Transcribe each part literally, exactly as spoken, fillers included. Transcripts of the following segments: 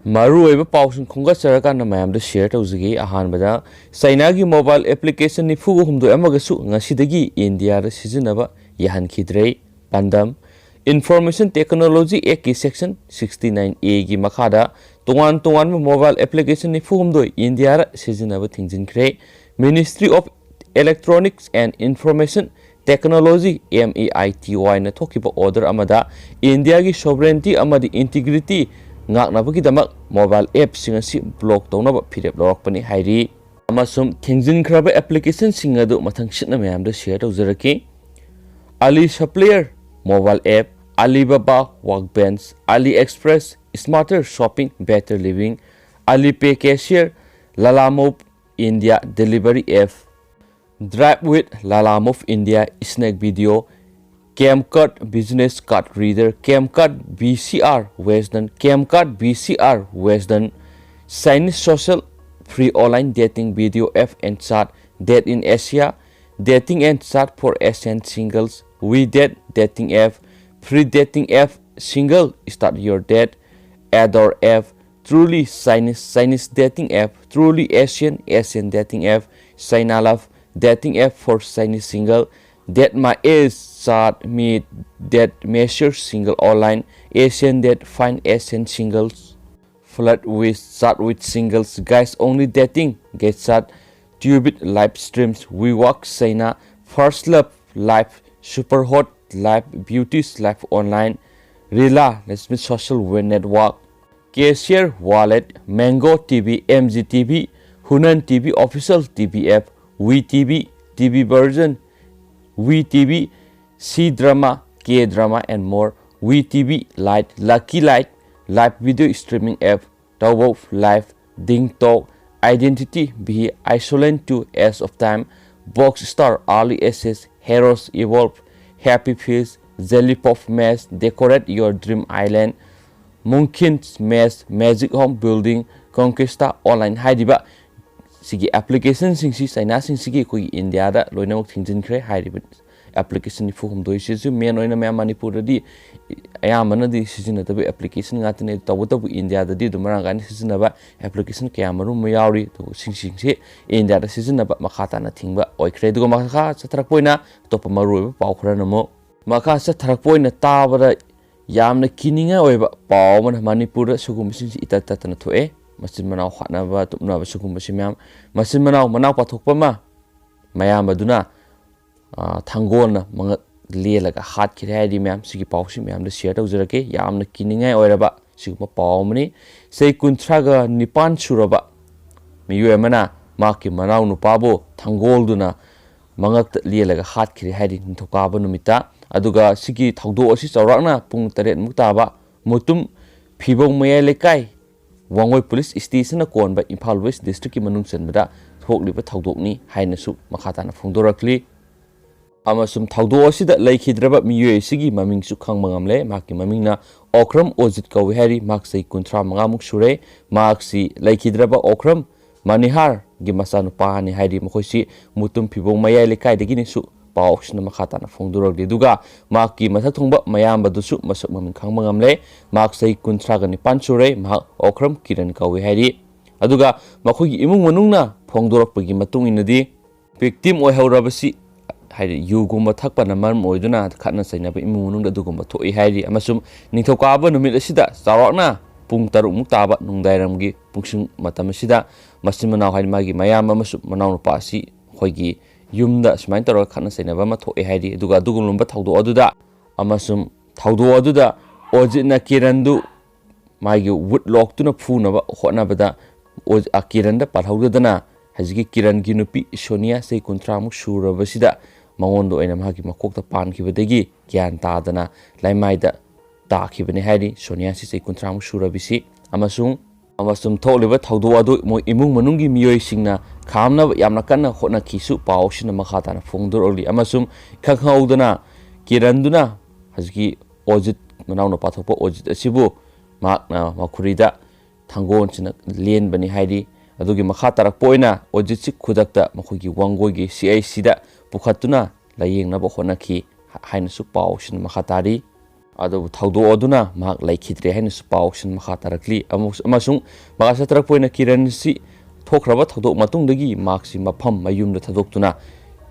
ꯃꯔꯨꯑꯣꯏꯕ ꯄꯥꯎꯁꯤꯡ ꯈꯣꯝꯒꯠꯆꯔꯀꯥꯟꯗ ꯃꯌꯥꯝꯗ share ꯇꯧꯖꯒꯦ꯫ ꯑꯍꯥꯟꯕꯗ, ꯆꯥꯏꯅꯥꯒꯤ mobile application ꯅꯤꯐꯨꯒ ꯍꯨꯝꯗꯣꯏ ꯑꯃꯒꯁꯨ ꯉꯁꯤꯗꯒꯤ ꯏꯟꯗꯤꯌꯥꯗ ꯁꯤꯖꯤꯟꯅꯕ ꯌꯥꯍꯟꯈꯤꯗ꯭ꯔꯦ꯫ ꯄꯥꯟꯗꯝ, Information Technology Act ꯀꯤ section sixty nine A ꯒꯤ ꯃꯈꯥꯗ ꯇꯣꯉꯥꯟ ꯇꯣꯉꯥꯟꯕ mobile application ꯅꯤꯐꯨ ꯍꯨꯝꯗꯣꯏ ꯏꯟꯗꯤꯌꯥꯗ ꯁꯤꯖꯤꯟꯅꯕ ꯊꯤꯡꯖꯤꯟꯈ꯭ꯔꯦ꯫ Ministry of Electronics and Information Technology, M E I T Y ꯅ ꯊꯣꯛꯈꯤꯕ order ꯑꯃꯗ ꯏꯟꯗꯤꯌꯥꯒꯤ sovereignty ꯑꯃꯗꯤ integrity ꯉꯥꯛꯅꯕꯒꯤꯗꯃꯛ mobile app ꯁꯤꯡ ꯑꯁꯤ block ꯇꯧꯅꯕ ꯐꯤꯔꯦꯞ ꯂꯧꯔꯛꯄꯅꯤ ꯍꯥꯏꯔꯤ꯫ ꯑꯃꯁꯨꯡ ꯊꯤꯡꯖꯤꯟꯈ꯭ꯔꯕ application ꯁꯤꯡ ꯑꯗꯨ ꯃꯊꯪꯁꯤꯠꯅ ꯃꯌꯥꯝꯗ share ꯇꯧꯖꯔꯛꯀꯦ꯫ AliSupplier mobile app, Alibaba Workbench, AliExpress Smarter Shopping, Better Living, Alipay Cashier, Lalamove India Delivery App, Drive with Lalamove India Snack Video, CamCard Business Card Reader, CamCard V C R Western, CamCard V C R Western, Chinese Social Free Online Dating Video App and Chat, Date in Asia, Dating and Chat for Asian Singles, WeDate Dating App, Free Dating App, Single Start Your Date, Adore App, Truly Chinese, Chinese Dating App, Truly Asian, Asian Dating App, China Love Dating App for Chinese Single, Date My Age, Chat Meet, Date Measure Single Online, Asian Date Find Asian Singles, Flirt with, Chat with Singles, Guys Only Dating, Get Chat, Tubit Live Streams, We Walk China, First Love Live, Superhot Live, Beauties Live Online, Rila, Let's Meet Social Network, Cashier Wallet, Mango T V, M G T V, Hunan T V Official T V App, WeTV, T V Version, WeTV, C Drama, K Drama and more, WeTV Lite, Lucky Lite, Live Video Streaming App, Tawov Live, Ding Talk, Identity, Be Isolate two, As of Time, Box Star, Early Access, Heroes Evolve, Happy Feels, Jellypop Mesh, Decorate Your Dream Island, Munkin Mesh, Magic Home Building, Conquista Online ꯍꯥꯏꯔꯤꯕ ꯁꯤꯒꯤ application ꯁꯤꯡꯁꯤ ꯆꯥꯏꯅꯥꯁꯤꯡꯁꯤꯒꯤ ꯑꯩꯈꯣꯏꯒꯤ ꯏꯟꯗꯤꯌꯥꯗ ꯂꯣꯏꯅꯃꯛ ꯊꯤꯡꯖꯤꯟꯈ꯭ꯔꯦ꯫ ꯍꯥꯏꯔꯤꯕ application ꯅꯤꯐꯨ ꯍꯨꯝꯗꯣꯏꯁꯤꯁꯨ ꯃꯦꯟ ꯑꯣꯏꯅ ꯃꯌꯥꯝ ꯃꯅꯤꯄꯨꯔꯗꯗꯤ ꯑꯌꯥꯝꯕꯅꯗꯤ ꯁꯤꯖꯤꯟꯅꯗꯕ ꯑꯦꯄ꯭ꯂꯤꯀꯦꯁꯟ ꯉꯥꯛꯇꯅꯤ꯫ ꯇꯧꯕꯇꯕꯨ ꯏꯟꯗꯤꯌꯥꯗꯗꯤ ꯑꯗꯨꯝ ꯃꯔꯥꯡ ꯀꯥꯏꯅ ꯁꯤꯖꯤꯟꯅꯕ ꯑꯦꯄ꯭ꯂꯤꯀꯦꯁꯟ ꯀꯌꯥ ꯃꯔꯨꯝ ꯑꯃ ꯌꯥꯎꯔꯤ꯫ ꯑꯗꯨꯒ ꯁꯤꯁꯤꯡꯁꯤ ꯏꯟꯗꯤꯌꯥꯗ ꯁꯤꯖꯤꯟꯅꯕ ꯃꯈꯥ ꯇꯥꯅ ꯊꯤꯡꯕ ꯑꯣꯏꯈ꯭ꯔꯦ꯫ ꯑꯗꯨꯒ ꯃꯈꯥ ꯆꯠꯊꯔꯛꯄ ꯑꯣꯏꯅ ꯑꯇꯣꯞꯄ ꯃꯔꯨꯑꯣꯏꯕ ꯄꯥꯎ ꯈꯔꯅ ꯑꯃꯨꯛ ꯃꯈꯥ ꯆꯠꯊꯔꯛꯄ ꯑꯣꯏꯅ ꯇꯥꯕꯗ ꯌꯥꯝꯅ ꯀꯤꯅꯤꯡꯉꯥꯏ ꯑꯣꯏꯕ ꯄꯥꯎ ꯑꯃꯅ ꯃꯅꯤꯄꯨꯔꯗ ꯁꯤꯒꯨꯝꯕꯁꯤꯡꯁꯤ ꯏꯇꯠ ꯇꯠꯇꯅ ꯊꯣꯛꯑꯦ꯫ ꯃꯆꯤꯟ ꯃꯅꯥꯎ ꯍꯥꯠꯅꯕ ꯇꯨꯞꯅꯕ ꯁꯤꯒꯨꯝꯕꯁꯤ ꯃꯌꯥꯝ, ꯃꯆꯤꯟ ꯃꯅꯥꯎ ꯃꯅꯥꯎ ꯄꯥꯊꯣꯛꯄ ꯑꯃ ꯃꯌꯥꯝ ꯑꯗꯨꯅ ꯊꯥꯡꯒꯣꯜꯅ ꯃꯉꯛ ꯂꯦꯜꯂꯒ ꯍꯥꯠꯈꯤꯔꯦ ꯍꯥꯏꯔꯗꯤ ꯃꯌꯥꯝ ꯁꯤꯒꯤ ꯄꯥꯎꯁꯤ ꯃꯌꯥꯝꯗ ꯁꯤꯌꯔ ꯇꯧꯖꯔꯛꯀꯦ꯫ ꯌꯥꯝꯅ ꯀꯤꯅꯤꯡꯉꯥꯏ ꯑꯣꯏꯔꯕ ꯁꯤꯒꯨꯝꯕ ꯄꯥꯎ ꯑꯃꯅꯤ꯫ ꯆꯍꯤ ꯀꯨꯟꯊ꯭ꯔꯥꯒ ꯅꯤꯄꯥꯟ ꯁꯨꯔꯕ ꯃꯤꯑꯣꯏ ꯑꯃꯅ ꯃꯍꯥꯛꯀꯤ ꯃꯅꯥꯎ ꯅꯨꯄꯥꯕꯨ ꯊꯥꯡꯒꯣꯜꯗꯨꯅ ꯃꯉꯛꯇ ꯂꯦꯜꯂꯒ ꯍꯥꯠꯈꯤꯔꯦ ꯍꯥꯏꯔꯤ ꯅꯤꯡꯊꯧꯀꯥꯕ ꯅꯨꯃꯤꯠꯇ꯫ ꯑꯗꯨꯒ ꯁꯤꯒꯤ ꯊꯧꯗꯣꯛ ꯑꯁꯤ ꯆꯥꯎꯔꯥꯛꯅ ꯄꯨꯡ ꯇꯔꯦꯠꯃꯨꯛ ꯇꯥꯕ ꯃꯨꯇꯨꯝ ꯐꯤꯕꯧ ꯃꯌꯥꯏ ꯂꯩꯀꯥꯏ ꯋꯥꯡꯒꯣꯏ ꯄꯨꯂꯤꯁ ꯁ꯭ꯇꯦꯁꯟꯅ ꯀꯣꯟꯕ ꯏꯝꯐꯥꯜ ꯋꯦꯁ ꯗꯤꯁꯇ꯭ꯔꯤꯛꯀꯤ ꯃꯅꯨꯡ ꯆꯟꯕꯗ ꯊꯣꯛꯂꯤꯕ ꯊꯧꯗꯣꯛꯅꯤ ꯍꯥꯏꯅꯁꯨ ꯃꯈꯥ ꯇꯥꯅ ꯐꯣꯡꯗꯣꯔꯛꯂꯤ꯫ ꯑꯃꯁꯨꯡ ꯊꯧꯗꯣꯛ ꯑꯁꯤꯗ ꯂꯩꯈꯤꯗ꯭ꯔꯕ ꯃꯤꯑꯣꯏ ꯑꯁꯤꯒꯤ ꯃꯃꯤꯡꯁꯨ ꯈꯪꯕ ꯉꯝꯂꯦ꯫ ꯃꯍꯥꯛꯀꯤ ꯃꯃꯤꯡꯅ ꯑꯣꯀ꯭ꯔꯝ ꯑꯣꯖꯤꯠ ꯀꯧꯏ ꯍꯥꯏꯔꯤ꯫ ꯃꯍꯥꯛ ꯆꯍꯤ ꯀꯨꯟꯊ꯭ꯔꯥ ꯃꯉꯥꯃꯨꯛ ꯁꯨꯔꯦ꯫ ꯃꯍꯥꯛꯁꯤ ꯂꯩꯈꯤꯗ꯭ꯔꯕ ꯑꯣꯀ꯭ꯔꯝ ꯃꯅꯤꯍꯥꯔꯒꯤ ꯃꯆꯥꯅꯨꯄꯥꯅꯤ ꯍꯥꯏꯔꯤ꯫ ꯃꯈꯣꯏꯁꯤ ꯃꯨꯇꯨꯝ ꯐꯤꯕꯧ ꯃꯌꯥꯏ ꯂꯩꯀꯥꯏꯗꯒꯤꯅꯤꯁꯨ ꯄꯥꯎꯁꯤꯅ ꯃꯈꯥ ꯇꯥꯅ ꯐꯣꯡꯗꯣꯔꯛꯂꯤ꯫ ꯑꯗꯨꯒ ꯃꯍꯥꯛꯀꯤ ꯃꯊꯛ ꯊꯣꯡꯕ ꯃꯌꯥꯝꯕꯗꯨꯁꯨ ꯃꯁꯛ ꯃꯃꯤꯡ ꯈꯪꯕ ꯉꯝꯂꯦ꯫ ꯃꯍꯥꯛ ꯆꯍꯤ ꯀꯨꯟꯊ꯭ꯔꯥꯒ ꯅꯤꯄꯥꯟ ꯁꯨꯔꯦ꯫ ꯃꯍꯥꯛ ꯑꯣꯀ꯭ꯔꯝ ꯀꯤꯔꯟ ꯀꯧꯏ ꯍꯥꯏꯔꯤ꯫ ꯑꯗꯨꯒ ꯃꯈꯣꯏꯒꯤ ꯏꯃꯨꯡ ꯃꯅꯨꯡꯅ ꯐꯣꯡꯗꯣꯔꯛꯄꯒꯤ ꯃꯇꯨꯡ ꯏꯟꯅꯗꯤ, ꯚꯤꯛꯇꯤꯝ ꯑꯣꯏꯍꯧꯔꯕꯁꯤ ꯍꯥꯏꯗꯤ ꯌꯨꯒꯨꯝꯕ ꯊꯛꯄꯅ ꯃꯔꯝ ꯑꯣꯏꯗꯨꯅ ꯈꯠꯅ ꯆꯩꯅꯕ ꯏꯃꯨꯡ ꯃꯅꯨꯡꯗ ꯑꯗꯨꯒꯨꯝꯕ ꯊꯣꯛꯏ ꯍꯥꯏꯔꯤ꯫ ꯑꯃꯁꯨꯡ ꯅꯤꯡꯊꯧꯀꯥꯕ ꯅꯨꯃꯤꯠ ꯑꯁꯤꯗ ꯆꯥꯎꯔꯥꯛꯅ ꯄꯨꯡ ꯇꯔꯨꯛꯃꯨꯛ ꯇꯥꯕ ꯅꯨꯡꯗꯥꯡꯋꯥꯏꯔꯝꯒꯤ ꯄꯨꯡꯁꯤꯡ ꯃꯇꯝ ꯑꯁꯤꯗ ꯃꯆꯤꯟ ꯃꯅꯥꯎ ꯍꯥꯏꯗꯤ ꯃꯥꯒꯤ ꯃꯌꯥꯝꯕ ꯑꯃꯁꯨꯡ ꯃꯅꯥꯎꯅꯨꯄꯥ ꯑꯁꯤ ꯃꯈꯣꯏꯒꯤ ꯌꯨꯝꯗ ꯁꯨꯃꯥꯏꯅ ꯇꯧꯔꯒ ꯈꯠꯅ ꯆꯩꯅꯕ ꯑꯃ ꯊꯣꯛꯑꯦ ꯍꯥꯏꯔꯤ꯫ ꯑꯗꯨꯒ ꯑꯗꯨꯒꯨꯝꯂꯕ ꯊꯧꯗꯣꯛ ꯑꯗꯨꯗ ꯑꯃꯁꯨꯡ ꯊꯧꯗꯣꯛ ꯑꯗꯨꯗ ꯑꯣꯖꯤꯠꯅ ꯀꯤꯔꯟꯗꯨ ꯃꯥꯒꯤ ꯋꯨꯠ ꯂꯣꯛꯇꯨꯅ ꯐꯨꯅꯕ ꯍꯣꯠꯅꯕꯗ ꯑꯣ-, ꯑ, ꯀꯤꯔꯟꯗ ꯄꯥꯜꯍꯧꯗꯗꯅ ꯍꯧꯖꯤꯛꯀꯤ ꯀꯤꯔꯟꯒꯤ ꯅꯨꯄꯤ ꯁꯣꯅꯤꯌꯥ ꯆꯍꯤ ꯀꯨꯟꯊ꯭ꯔꯥꯃꯨꯛ ꯁꯨꯔꯕꯁꯤꯗ ꯃꯉꯣꯟꯗ ꯑꯣꯏꯅ ꯃꯍꯥꯛꯀꯤ ꯃꯀꯣꯛꯇ ꯄꯥꯟꯈꯤꯕꯗꯒꯤ ꯒ꯭ꯌꯥꯟ ꯇꯥꯗꯅ ꯂꯩꯃꯥꯏꯗ ꯇꯥꯈꯤꯕꯅꯤ ꯍꯥꯏꯔꯤ꯫ ꯁꯣꯅꯤꯌꯥꯁꯤ ꯆꯍꯤ ꯀꯨꯟꯊ꯭ꯔꯥꯃꯨꯛ ꯁꯨꯔꯕꯤꯁꯤ ꯑꯃꯁꯨꯡ, ꯑꯃꯁꯨꯡ ꯊꯣꯛꯂꯤꯕ ꯊꯧꯗꯣꯛ ꯑꯗꯨ ꯃꯣꯏ ꯏꯃꯨꯡ ꯃꯅꯨꯡꯒꯤ ꯃꯤꯑꯣꯏꯁꯤꯡꯅ ꯈꯥꯝꯅꯕ ꯌꯥꯝꯅ ꯀꯟꯅ ꯍꯣꯠꯅꯈꯤꯁꯨ ꯄꯥꯎꯁꯤꯅ ꯃꯈꯥ ꯇꯥꯅ ꯐꯣꯡꯗꯣꯔꯛꯂꯤ꯫ ꯑꯃꯁꯨꯡ ꯏꯈꯪ ꯈꯪꯍꯧꯗꯅ ꯀꯤꯔꯟꯗꯨꯅ ꯍꯧꯖꯤꯛꯀꯤ ꯑꯣꯖꯤꯠ, ꯃꯅꯥꯎꯅꯨꯄꯥ ꯊꯣꯛꯄ ꯑꯣꯖꯤꯠ ꯑꯁꯤꯕꯨ ꯃꯍꯥꯛꯅ ꯃꯈꯨꯔꯤꯗ ꯊꯥꯡꯒꯣꯜꯁꯤꯅ ꯂꯦꯟꯕꯅꯤ ꯍꯥꯏꯔꯤ꯫ ꯑꯗꯨꯒꯤ ꯃꯈꯥ ꯇꯥꯔꯛꯄ ꯑꯣꯏꯅ ꯑꯣꯖꯤꯠꯁꯤ ꯈꯨꯗꯛꯇ ꯃꯈꯣꯏꯒꯤ ꯋꯥꯡꯒꯣꯏꯒꯤ ꯁꯤ ꯑꯥꯏ ꯁꯤꯗ ꯄꯨꯈꯠꯇꯨꯅ ꯂꯥꯌꯦꯡꯅꯕ ꯍꯣꯠꯅꯈꯤ ꯍꯥꯏꯅꯁꯨ ꯄꯥꯎꯁꯤꯅ ꯃꯈꯥ ꯇꯥꯔꯤ꯫ ꯑꯗꯨꯕꯨ ꯊꯧꯗꯣꯛ ꯑꯗꯨꯅ ꯃꯍꯥꯛ ꯂꯩꯈꯤꯗ꯭ꯔꯦ ꯍꯥꯏꯅꯁꯨ ꯄꯥꯎꯁꯤꯅ ꯃꯈꯥ ꯇꯥꯔꯛꯂꯤ꯫ ꯑꯃꯁꯨꯡ ꯃꯈꯥ ꯆꯠꯊꯔꯛꯄ ꯑꯣꯏꯅ ꯀꯤꯔꯟ ꯑꯁꯤ ꯊꯣꯛꯈ꯭ꯔꯕ ꯊꯧꯗꯣꯛ ꯃꯇꯨꯡꯗꯒꯤ ꯃꯍꯥꯛꯁꯤ ꯃꯐꯝ ꯃꯌꯨꯝꯗ ꯊꯥꯗꯣꯛꯇꯨꯅ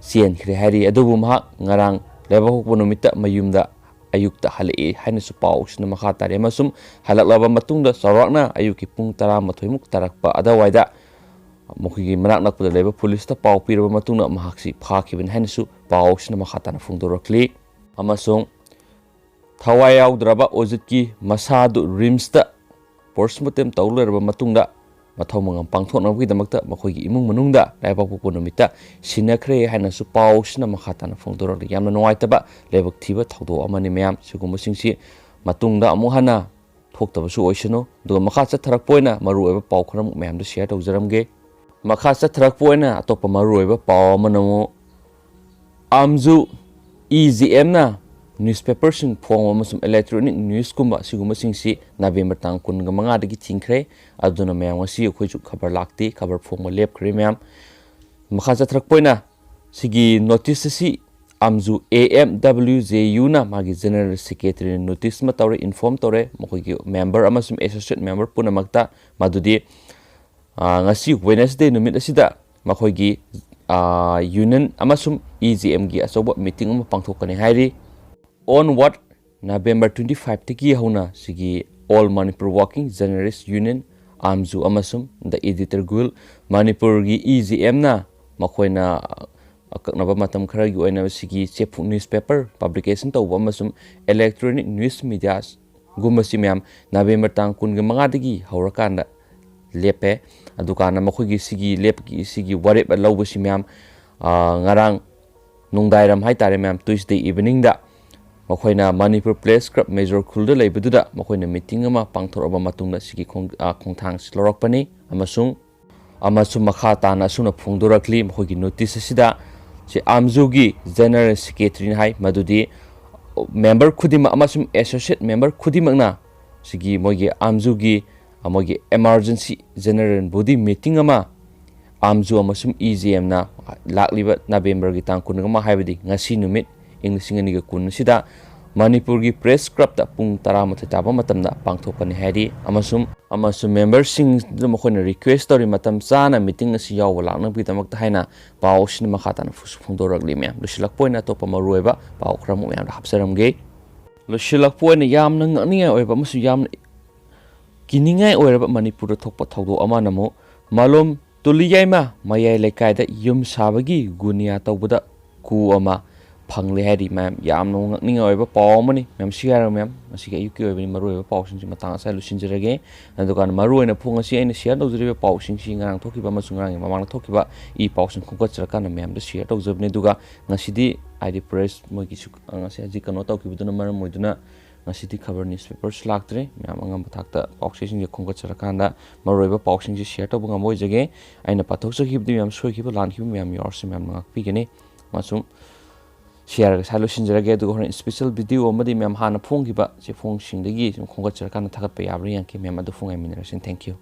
ꯆꯦꯟꯈ꯭ꯔꯦ ꯍꯥꯏꯔꯤ꯫ ꯑꯗꯨꯕꯨ ꯃꯍꯥꯛ ꯉꯔꯥꯡ ꯂꯩꯕꯥꯛꯄꯣꯛꯄ ꯅꯨꯃꯤꯠꯇ ꯃꯌꯨꯝꯗ ꯑꯌꯨꯛꯇ ꯍꯜꯂꯛꯏ ꯍꯥꯏꯅꯁꯨ ꯄꯥꯎꯁꯤꯅ ꯃꯈꯥ ꯇꯥꯔꯤ꯫ ꯑꯃꯁꯨꯡ ꯍꯜꯂꯛꯂꯕ ꯃꯇꯨꯡꯗ ꯆꯥꯎꯔꯥꯛꯅ ꯑꯌꯨꯛꯀꯤ ꯄꯨꯡ ꯇꯔꯥꯃꯥꯊꯣꯏꯃꯨꯛ ꯇꯥꯔꯛꯄ ꯑꯗꯨꯋꯥꯏꯗ ꯃꯈꯣꯏꯒꯤ ꯃꯅꯥꯛ ꯅꯛꯄꯗ ꯂꯩꯕ ꯄꯨꯂꯤꯁꯇ ꯄꯥꯎ ꯄꯤꯔꯕ ꯃꯇꯨꯡꯗ ꯃꯍꯥꯛꯁꯤ ꯐꯥꯈꯤꯕꯅꯤ ꯍꯥꯏꯅꯁꯨ ꯄꯥꯎꯁꯤꯅ ꯃꯈꯥ ꯇꯥꯅ ꯐꯣꯡꯗꯣꯔꯛꯂꯤ꯫ ꯑꯃꯁꯨꯡ ꯊꯋꯥꯏ ꯌꯥꯎꯗ꯭ꯔꯕ ꯑꯣꯖꯤꯠꯀꯤ ꯃꯁꯥꯗꯨ ꯔꯤꯝꯁꯇ ꯄꯣꯁꯃꯣꯔꯇꯦꯝ ꯇꯧ ꯂꯣꯏꯔꯕ ꯃꯇꯨꯡꯗ ꯃꯊꯧ ꯃꯉꯝ ꯄꯥꯡꯊꯣꯛꯅꯕꯒꯤꯗꯃꯛꯇ ꯃꯈꯣꯏꯒꯤ ꯏꯃꯨꯡ ꯃꯅꯨꯡꯗ ꯂꯩꯕꯥꯛꯄꯣꯛꯄ ꯅꯨꯃꯤꯠꯇ ꯁꯤꯟꯅꯈ꯭ꯔꯦ ꯍꯥꯏꯅꯁꯨ ꯄꯥꯎꯁꯤꯅ ꯃꯈꯥ ꯇꯥꯅ ꯐꯣꯡꯗꯣꯔꯛꯂꯤ꯫ ꯌꯥꯝꯅ ꯅꯨꯡꯉꯥꯏꯇꯕ ꯂꯥꯏꯕꯛ ꯊꯤꯕ ꯊꯧꯗꯣꯛ ꯑꯃꯅꯤ ꯃꯌꯥꯝ꯫ ꯁꯤꯒꯨꯝꯕꯁꯤꯡꯁꯤ ꯃꯇꯨꯡꯗ ꯑꯃꯨꯛ ꯍꯟꯅ ꯊꯣꯛꯇꯕꯁꯨ ꯑꯣꯏꯁꯅꯨ꯫ ꯑꯗꯨꯒ ꯃꯈꯥ ꯆꯠꯊꯔꯛꯄ ꯑꯣꯏꯅ ꯃꯔꯨꯑꯣꯏꯕ ꯄꯥꯎ ꯈꯔꯃꯨꯛ ꯃꯌꯥꯝꯗ ꯁꯤꯌꯔ ꯇꯧꯖꯔꯝꯒꯦ꯫ ꯃꯈꯥ ꯆꯠꯊꯔꯛꯄ ꯑꯣꯏꯅ ꯑꯇꯣꯞꯄ ꯃꯔꯨꯑꯣꯏꯕ ꯄꯥꯎ ꯑꯃꯅ ꯑꯃꯨꯛ ꯑꯥꯝꯖꯨ ꯏ ꯖꯤ ꯑꯦꯝꯅ ꯅ꯭ꯌꯨꯁꯄꯦꯄꯔꯁꯤꯡ ꯐꯣꯡꯕ ꯑꯃꯁꯨꯡ ꯏꯂꯦꯛꯇ꯭ꯔꯣꯅꯤꯛ ꯅ꯭ꯌꯨꯁꯀꯨꯝꯕ ꯑꯁꯤꯒꯨꯝꯕꯁꯤꯡꯁꯤ ꯅꯕꯦꯝꯕꯔ ꯇꯥꯡ ꯀꯨꯟꯒ ꯃꯉꯥꯗꯒꯤ ꯊꯤꯡꯈ꯭ꯔꯦ꯫ ꯑꯗꯨꯅ ꯃꯌꯥꯝ ꯉꯁꯤ ꯑꯩꯈꯣꯏꯁꯨ ꯈꯕꯔ ꯂꯥꯛꯇꯦ, ꯈꯕꯔ ꯐꯣꯡꯕ ꯂꯦꯞꯈ꯭ꯔꯦ ꯃꯌꯥꯝ꯫ ꯃꯈꯥ ꯆꯠꯊꯔꯛꯄ ꯑꯣꯏꯅ ꯁꯤꯒꯤ ꯅꯣꯇꯤꯁ ꯑꯁꯤ ꯑꯥꯝꯖꯨ ꯑꯦ ꯑꯦꯝ ꯗꯕ꯭ꯂꯤꯎ ꯖꯦ ꯌꯨꯅ ꯃꯥꯒꯤ ꯖꯦꯅꯔꯦꯜ ꯁꯦꯀ꯭ꯔꯦꯇꯔꯤꯅ ꯅꯣꯇꯤꯁ ꯑꯃ ꯇꯧꯔꯦ, ꯏꯟꯐꯣꯔꯝ ꯇꯧꯔꯦ ꯃꯈꯣꯏꯒꯤ ꯃꯦꯝꯕꯔ ꯑꯃꯁꯨꯡ ꯑꯦꯁꯣꯁꯤꯌꯦꯠ ꯃꯦꯝꯕꯔ ꯄꯨꯝꯅꯃꯛꯇ, ꯃꯗꯨꯗꯤ ꯑ, ꯉꯁꯤ ꯋꯦꯅꯁꯗꯦ ꯅꯨꯃꯤꯠ ꯑꯁꯤꯗ ꯃꯈꯣꯏꯒꯤ, ꯑ, ꯌꯨꯅꯤꯌꯟ ꯑꯃꯁꯨꯡ ꯏ ꯖꯤ ꯑꯦꯝꯒꯤ ꯑꯆꯧꯕ ꯃꯤꯇꯤꯡ ꯑꯃ ꯄꯥꯡꯊꯣꯛꯀꯅꯤ ꯍꯥꯏꯔꯤ꯫ On what November twenty five ꯇꯒꯤ ꯍꯧꯅ ꯁꯤꯒꯤ All Manipur Working Journalist Union, ꯑꯥꯝꯖꯨ ꯑꯃꯁꯨꯡ The Editor Guild, ꯃꯅꯤꯄꯨꯔꯒꯤ ꯏ ꯖꯤ ꯑꯦꯝꯅ ꯃꯈꯣꯏꯅ ꯑꯀꯛꯅꯕ ꯃꯇꯝ ꯈꯔꯒꯤ ꯑꯣꯏꯅ ꯁꯤꯒꯤ ꯆꯦꯐꯣꯡ ꯅ꯭ꯌꯨꯁꯄꯦꯄꯔ ꯄꯕ꯭ꯂꯤꯀꯦꯁꯟ ꯇꯧꯕ ꯑꯃꯁꯨꯡ ꯏꯂꯦꯛꯇ꯭ꯔꯣꯅꯤꯛ ꯅ꯭ꯌꯨꯁ ꯃꯤꯗꯤꯌꯥ ꯒꯨꯝꯕꯁꯤ ꯃꯌꯥꯝ ꯅꯕꯦꯝꯕꯔ ꯇꯥꯡ ꯀꯨꯟꯒ ꯃꯉꯥꯗꯒꯤ ꯍꯧꯔꯀꯥꯟꯗ ꯂꯦꯞꯄꯦ꯫ ꯑꯗꯨꯀꯥꯟꯗ ꯃꯈꯣꯏꯒꯤ ꯁꯤꯒꯤ ꯂꯦꯞꯀꯤ, ꯁꯤꯒꯤ ꯋꯥꯔꯦꯞ ꯂꯧꯕꯁꯤ ꯃꯌꯥꯝ, ꯑ, ꯉꯔꯥꯡ ꯅꯨꯡꯗꯥꯡꯋꯥꯏꯔꯝ ꯍꯥꯏꯇꯥꯔꯦ ꯃꯌꯥꯝ, Tuesday evening ꯗ ꯃꯈꯣꯏꯅ ꯃꯅꯤꯄꯨꯔ ꯄ꯭ꯔꯦꯁ ꯀ꯭ꯂꯕ ꯃꯦꯖꯣꯔ ꯈꯨꯜꯗ ꯂꯩꯕꯗꯨꯗ ꯃꯈꯣꯏꯅ ꯃꯤꯇꯤꯡ ꯑꯃ ꯄꯥꯡꯊꯣꯔꯛꯑꯕ ꯃꯇꯨꯡꯗ ꯁꯤꯒꯤ ꯈꯣꯡ-, ꯑ, ꯈꯣꯡꯊꯥꯡꯁꯤ ꯂꯧꯔꯛꯄꯅꯤ꯫ ꯑꯃꯁꯨꯡ ꯑꯃꯁꯨꯡ ꯃꯈꯥ ꯇꯥꯅ ꯑꯁꯨꯝꯅ ꯐꯣꯡꯗꯣꯔꯛꯂꯤ ꯃꯈꯣꯏꯒꯤ ꯅꯣꯇꯤꯁ ꯑꯁꯤꯗ꯫ ꯁꯤ ꯑꯥꯝꯖꯨꯒꯤ ꯖꯦꯅꯔꯦꯜ ꯁꯦꯀ꯭ꯔꯦꯇꯔꯤꯅ ꯍꯥꯏ ꯃꯗꯨꯗꯤ ꯃꯦꯝꯕꯔ ꯈꯨꯗꯤꯡꯃꯛ ꯑꯃꯁꯨꯡ ꯑꯦꯁꯣꯁꯤꯌꯦꯠ ꯃꯦꯝꯕꯔ ꯈꯨꯗꯤꯡꯃꯛꯅ ꯁꯤꯒꯤ ꯃꯣꯏꯒꯤ ꯑꯥꯝꯖꯨꯒꯤ, ꯑ, ꯃꯣꯏꯒꯤ ꯏꯃꯥꯔꯖꯦꯟꯁꯤ ꯖꯦꯅꯔꯦꯜ ꯕꯣꯗꯤ ꯃꯤꯇꯤꯡ ꯑꯃ ꯑꯥꯝꯖꯨ ꯑꯃꯁꯨꯡ ꯏ ꯖꯦ ꯑꯦꯝꯅ ꯂꯥꯛꯂꯤꯕ ꯅꯕꯦꯝꯕꯔꯒꯤ ꯇꯥꯡ ꯀꯨꯟꯃꯉꯥ, ꯍꯥꯏꯕꯗꯤ ꯉꯁꯤ ꯅꯨꯃꯤꯠ, ꯏꯪ ꯂꯤꯁꯤꯡ ꯑꯅꯤꯒ ꯀꯨꯟ ꯑꯁꯤꯗ ꯃꯅꯤꯄꯨꯔꯒꯤ ꯄ꯭ꯔꯦꯁ ꯀ꯭ꯂꯕꯇ ꯄꯨꯡ ꯇꯔꯥꯃꯥꯊꯣꯏ ꯇꯥꯕ ꯃꯇꯝꯗ ꯄꯥꯡꯊꯣꯛꯀꯅꯤ ꯍꯥꯏꯔꯤ꯫ ꯑꯃꯁꯨꯡ, ꯑꯃꯁꯨꯡ ꯃꯦꯝꯕꯔꯁꯤꯡꯗꯨ ꯃꯈꯣꯏꯅ ꯔꯤꯀ꯭ꯋꯦꯁ ꯇꯧꯔꯤ, ꯃꯇꯝ ꯆꯥꯅ ꯃꯤꯇꯤꯡ ꯑꯁꯤ ꯌꯥꯎꯕ ꯂꯥꯛꯅꯕꯒꯤꯗꯃꯛꯇ ꯍꯥꯏꯅ ꯄꯥꯎ ꯑꯁꯤꯅ ꯃꯈꯥ ꯇꯥꯅ ꯐꯣꯡꯗꯣꯔꯛꯂꯤ꯫ ꯃꯌꯥꯝ, ꯂꯣꯏꯁꯤꯜꯂꯛꯄ ꯑꯣꯏꯅ ꯑꯇꯣꯞꯄ ꯃꯔꯨꯑꯣꯏꯕ ꯄꯥꯎ ꯈꯔ ꯑꯃꯨꯛ ꯃꯌꯥꯝꯗ ꯍꯥꯞꯆꯔꯝꯒꯦ꯫ ꯂꯣꯏꯁꯤꯜꯂꯛꯄ ꯑꯣꯏꯅ ꯌꯥꯝꯅ ꯉꯛꯅꯤꯡꯉꯥꯏ ꯑꯣꯏꯕ ꯑꯃꯁꯨꯡ ꯌꯥꯝꯅ ꯀꯤꯅꯤꯡꯉꯥꯏ ꯑꯣꯏꯔꯕ ꯃꯅꯤꯄꯨꯔꯗ ꯊꯣꯛꯄ ꯊꯧꯗꯣꯛ ꯑꯃꯅ ꯑꯃꯨꯛ ꯃꯥꯂꯣꯝ ꯇꯨꯂꯤꯌꯥꯏꯃ ꯃꯌꯥꯏ ꯂꯩꯀꯥꯏꯗ ꯌꯨꯝ ꯁꯥꯕꯒꯤ ꯒꯨꯅꯤꯌꯥ ꯇꯧꯕꯗ ꯀꯨ ꯑꯃ ꯐꯪꯂꯦ ꯍꯥꯏꯔꯤ꯫ ꯃꯌꯥꯝ, ꯌꯥꯝꯅ ꯉꯛꯅꯤꯡꯉꯥꯏ ꯑꯣꯏꯕ ꯄꯥꯎ ꯑꯃꯅꯤ꯫ ꯃꯌꯥꯝ, ꯁꯤ ꯍꯥꯏꯔꯒ ꯃꯌꯥꯝ, ꯉꯁꯤꯒꯤ ꯑꯌꯨꯛꯀꯤ ꯑꯣꯏꯕꯅꯤ, ꯃꯔꯨꯑꯣꯏꯕ ꯄꯥꯎꯁꯤꯡꯁꯤ ꯃꯇꯥꯡ ꯑꯁꯤꯗ ꯂꯣꯏꯁꯤꯟꯖꯔꯒꯦ꯫ ꯑꯗꯨꯒ ꯃꯔꯨꯑꯣꯏꯅ ꯐꯣꯡ ꯑꯁꯤ ꯑꯩꯅ ꯁꯤꯌꯔ ꯇꯧꯖꯔꯤꯕ ꯄꯥꯎꯁꯤꯡꯁꯤ ꯉꯔꯥꯡ ꯊꯣꯛꯈꯤꯕ ꯑꯃꯁꯨꯡ ꯉꯔꯥꯡꯒꯤ ꯃꯃꯥꯡꯗ ꯊꯣꯛꯈꯤꯕ ꯏ ꯄꯥꯎꯁꯤꯡ ꯈꯣꯝꯒꯠꯆꯔꯀꯥꯟꯗ ꯃꯌꯥꯝꯗ ꯁꯤꯌꯔ ꯇꯧꯖꯕꯅꯤ꯫ ꯑꯗꯨꯒ ꯉꯁꯤꯗꯤ, ꯍꯥꯏꯗꯤ, ꯄ꯭ꯔꯦꯁ ꯃꯣꯏꯒꯤꯁꯨ ꯉꯁꯤ ꯍꯧꯖꯤꯛ ꯀꯩꯅꯣ ꯇꯧꯈꯤꯕꯗꯨꯅ ꯃꯔꯝ ꯑꯣꯏꯗꯨꯅ ꯉꯁꯤꯗꯤ ꯈꯕꯔ ꯅ꯭ꯌꯨꯁꯄꯦꯄꯔꯁꯨ ꯂꯥꯛꯇ꯭ꯔꯦ꯫ ꯃꯌꯥꯝ, ꯑꯉꯝꯕ ꯊꯥꯛꯇ ꯄꯥꯎꯆꯦꯁꯤꯡꯁꯦ ꯈꯣꯝꯒꯠꯆꯔꯀꯥꯟꯗ ꯃꯔꯨꯑꯣꯏꯕ ꯄꯥꯎꯁꯤꯡꯁꯦ ꯁꯤꯌꯔ ꯇꯧꯕ ꯉꯝꯕ ꯑꯣꯏꯖꯒꯦ꯫ ꯑꯩꯅ ꯄꯥꯊꯣꯛꯆꯈꯤꯕꯗꯤ ꯃꯌꯥꯝ ꯁꯣꯏꯈꯤꯕ, ꯂꯥꯟꯈꯤꯕ ꯃꯌꯥꯝ ꯌꯥꯎꯔꯁꯨ ꯃꯌꯥꯝꯅ ꯉꯥꯛꯄꯤꯒꯅꯤ꯫ ꯑꯃꯁꯨꯡ ꯁꯤꯌꯔꯒ ꯁꯥꯏ ꯂꯣꯏꯁꯤꯟꯖꯔꯒꯦ꯫ ꯑꯗꯨꯒ ꯍꯣꯔꯦꯟ ꯏꯁꯄꯤꯁꯦꯜ ꯚꯤꯗꯤꯑꯣ ꯑꯃꯗꯤ ꯃꯌꯥꯝ ꯍꯥꯟꯅ ꯐꯣꯡꯈꯤꯕ ꯆꯦꯐꯣꯡꯁꯤꯡꯗꯒꯤ ꯁꯨꯝ ꯈꯣꯝꯒꯠꯆꯔꯀꯥꯟꯗ ꯊꯥꯒꯠꯄ ꯌꯥꯕ꯭ꯔꯥ ꯌꯦꯡꯉꯛꯀꯦ꯫ ꯃꯌꯥꯝ ꯑꯗꯨ ꯐꯣꯡꯉꯥꯏꯃꯤꯟꯅꯔꯁꯤ꯫ Thank you꯫